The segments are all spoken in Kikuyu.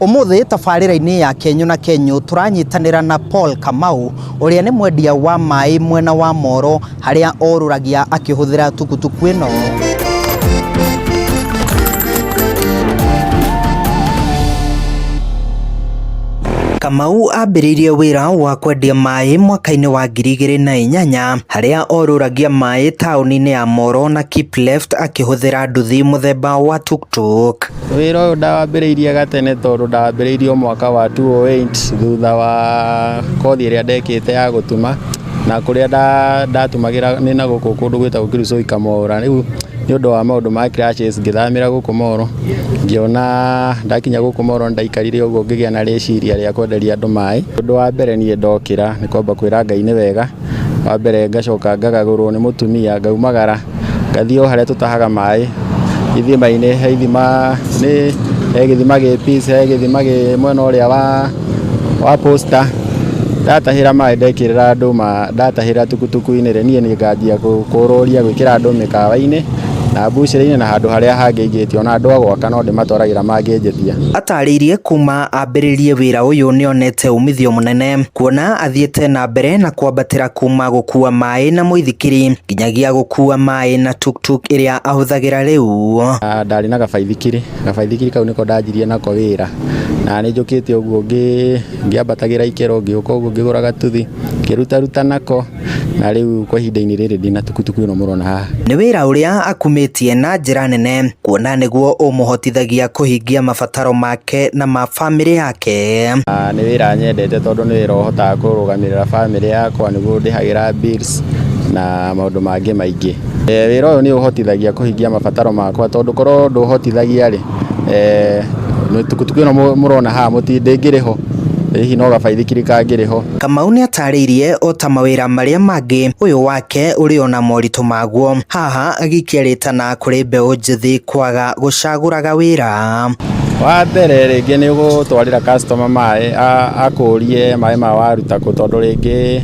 Ũmũthĩ tabarĩra-inĩ ya Kenyũ na Kenyũ tũranyitanĩra na Paul Kamau ũrĩa nĩ mwendia wa maĩ mwena wa Moro harĩa orũragia akĩhũthĩra tukutuku ĩno. Kamau ambĩrĩirie wĩra wa kwendia maĩ mwaka-inĩ wa 2008 harĩa orũragia maĩ taũni-inĩ ya Moro na Keep Left akĩhũthĩra nduthi mũthemba wa tuktuk. Wĩra ũyũ ndawambĩrĩirie gatene tondũ ndawambĩrĩirie o mwaka wa 2008 thutha wa kothi ĩrĩa ndekĩte ya gũtuma na kũrĩa ndatumagĩra nĩ na gũkũ kũndũ gwĩtagwo Kirisoi Kamora. Rĩu nĩ ũndũ wa maũndũ ma clashes ngĩthamĩra gũkũ Moro, ngĩona ndakinya gũkũ Moro ndaikarire ũguo ngĩgĩa na rĩciria rĩa kwenderia andũ maĩ. Ũndũ wa mbere niĩ ndokĩra nĩ kwamba kwĩra Ngai nĩ wega, wa mbere ngacoka ngagagũrwo nĩ mũtumia ngaumagara ngathiĩ o harĩa tũtahaga maĩ ithima-inĩ, he ithima nĩ he gĩthima gĩ Peace, he gĩthima gĩ mwena ũrĩa wa Posta. Ndatahĩra maĩ ndekĩrĩra andũ ndatahĩra tukutuku-inĩ rĩ, niĩ nĩ nganjia kũrũria gwĩkĩra andũ mĩkawa-inĩ na mbucĩrĩ-inĩ na handũ harĩa hangĩ ingĩtio, ona andũ a gwaka no ndĩmatwaragĩra mangĩnjĩtia. Atarĩirie kuma ambĩrĩrie wĩra ũyũ nĩonete umithio mũnene kuona athiĩte na mbere na kwambatĩra kuma gũkua maĩ na mũithikiri nginyagia gũkua maĩ na tuktuk ĩrĩa ahũthagĩra rĩu. Ndarĩ na gabaithikiri, gabaithikiri kau nĩko ndanjirie nako wĩra na nĩ njũkĩte ũguo ngĩambatagĩra ikĩro ngĩũka ũguo ngĩgũra gatuthi ngĩrutaruta nako na rĩu kwa ihinda-inĩ rĩrĩ ndĩna tukutuku ĩno mũrona haha. Nĩ wĩra ũrĩa akumĩtie na njĩra nene kuona nĩguo ũmũhotithagia kũhingia mabataro make na ma bamĩrĩ yake. Nĩ wĩra nyendete tondũ nĩ wĩra ũhotaga kũrũgamĩrĩra bamĩrĩ yakwa, nĩguo ũndĩhagĩra bills na maũndũ mangĩ maingĩ. Wĩra ũyũ nĩ ũhotithagia kũhingia mabataro makwa tondũ korwo ndũhotithagia rĩ, tukutuku ĩno mũrona haha ndĩngĩrĩ ho, hihi no gabaithikiri kangĩrĩ ho. Kamau nĩ atarĩirie o ta mawĩra marĩa mangĩ ũyũ wake ũrĩ ona moritũ maguo, haha agĩikia rĩtana kũrĩ mbeũ njĩthĩ kwaga gũcagũraga wĩra. Wa mbere rĩngĩ nĩ ũgũtwarĩra customer maĩ akũrie maĩ ma waruta kũ tondũ rĩngĩ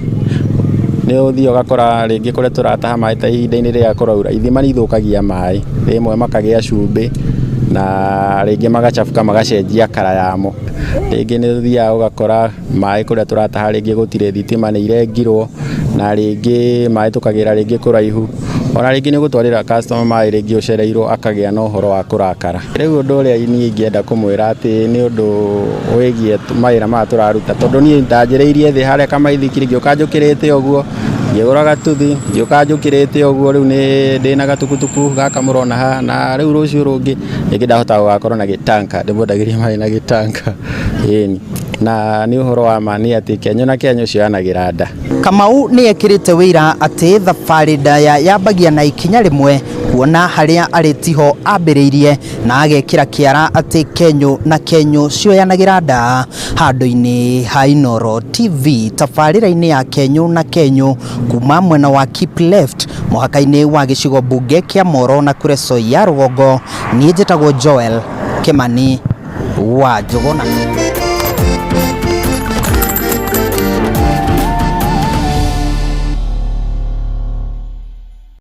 nĩ ũthiĩ ũgakora rĩngĩ kũrĩa tũrataha maĩ ta ihinda-inĩ rĩrĩa kũraura ithima nĩ ithũkagia maĩ, rĩmwe makagĩa cumbĩ na rĩngĩ magachafuka magacenjia kara yamo. Rĩngĩ nĩ ũthiaga ũgakora maĩ kũrĩa tũrataha rĩngĩ gũtirĩ thitima nĩ irengirwo na rĩngĩ maĩ tũkagĩra rĩngĩ kũraihu. Ona rĩngĩ nĩ ũgũtwarĩra customer maĩ rĩngĩ ũcereirwo akagĩa na ũhoro wa kũrakara. Rĩu ũndũ ũrĩa niĩ ingĩenda kũmwĩra atĩ nĩ ũndũ wĩgiĩ mawĩra maya tũraruta tondũ niĩ ndanjĩrĩirie thĩ harĩa kamaithikiri ngĩũka njũkĩrĩte ũguo ngĩgũra gatuthi ngĩũka njũkĩrĩte ũguo rĩu nĩ ndĩna gatukutuku gaka mũrona haha na rĩu rũciũ rũngĩ rĩngĩ ndahota gũgakorwo na gĩtanka ndĩmwendagĩrie maĩ na gĩtanka ĩni. Na nĩ ũhoro wa ma nĩ atĩ kenyũ na kenyũ cioyanagĩra nda. Kamau nĩ ekĩrĩte wĩra atĩ thabarĩ ndaya yambagia na ikinya rĩmwe kuona harĩa arĩ tiho ambĩrĩirie na agekĩra kĩara atĩ kenyũ na kenyũ cioyanagĩra nda. Handũ-inĩ ha Inooro TV tabarĩra-inĩ ya Kenyũ na Kenyũ kuma mwena wa Keep Left mũhaka-inĩ wa gĩcigo mbunge kĩa Moro na Kuresoi ya rũgongo, niĩ njĩtagwo Joel Kĩmani wa Njũgũna.